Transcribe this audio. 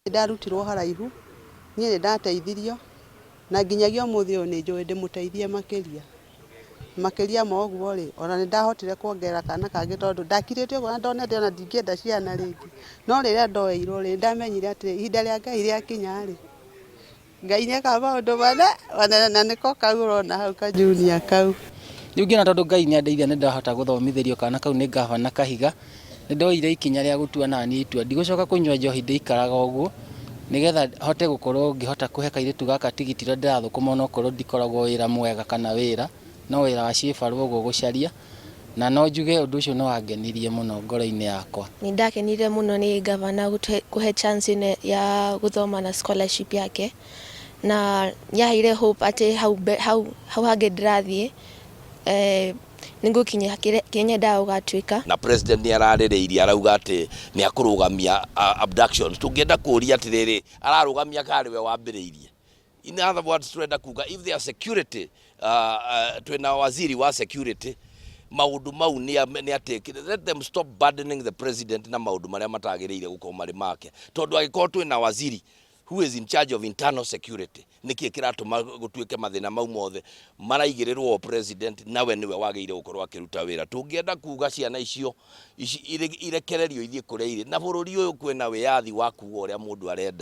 Ndarutirwo haraihu, niĩ nĩ ndateithirio na nginyagia ũmũthĩ ũyũ nĩ njũĩ ndĩmũteithie makĩria. Makĩria ma ũguo rĩ, ona nĩ ndahotire kuongerera kana kangĩ tondũ ndakirĩte ũguo na ndonete ona ndingĩenda ciana rĩngĩ. No rĩrĩa ndoeirwo rĩ, nĩ ndamenyire atĩ ihinda rĩa Ngai rĩakinya rĩ, Ngai nĩ ekaga maũndũ manene na nĩko kau ũrona hau ka junior kau. Rĩu ngĩona tondũ Ngai nĩ andeithia nĩ ndahota gũthomithĩrio kana kau nĩ ngavana Kahiga, nĩ ndoire ikinya rĩa gũtua naniĩ itua ndigũcoka kũnyua njohi ndĩikaraga ũguo, nĩgetha hote gũkorwo ngĩhota kũhe kairĩtu gaka tigiti ũrĩa ndĩrathũkũma onokorwo ndikoragwo wĩra mwega kana wĩra, no wĩra wa ciĩbarũa ũguo gũcaria, na no njuge ũndũ ũcio nĩ wangenirie mũno ngoro-inĩ yakwa. Nĩ ndakenire mũno nĩ gavana kũhe chance ĩno ya gũthoma na scholarship yake, na nĩaheire hope atĩ hau hau hau hangĩ ndĩrathiĩ nĩ ngũkinya kĩrĩa nyendaga gũgatuĩka. Na president nĩ ararĩrĩirie arauga atĩ nĩ akũrũgamia abductions. Tũngĩenda kũria atĩrĩrĩ, ararũgamia karĩ we wambĩrĩirie? In other words, turenda kuga if there security, twĩna waziri wa security, maũndũ mau nĩ atĩ let them stop burdening the president na maũndũ marĩa matagĩrĩire gũkorwo marĩ make, tondũ angĩkorwo twĩna waziri who is in charge of internal security, nĩkĩ kĩratũma gũtuĩke mathĩna mau mothe maraigĩrĩrwo president, nawe nĩwe wagĩrĩire gũkorwo akĩruta wĩra? Tũngĩenda kuga ciana icio irekererio ithiĩ kũrĩa irĩ, na bũrũri ũyũ kwĩna wĩyathi wa kuga ũrĩa mũndũ arenda.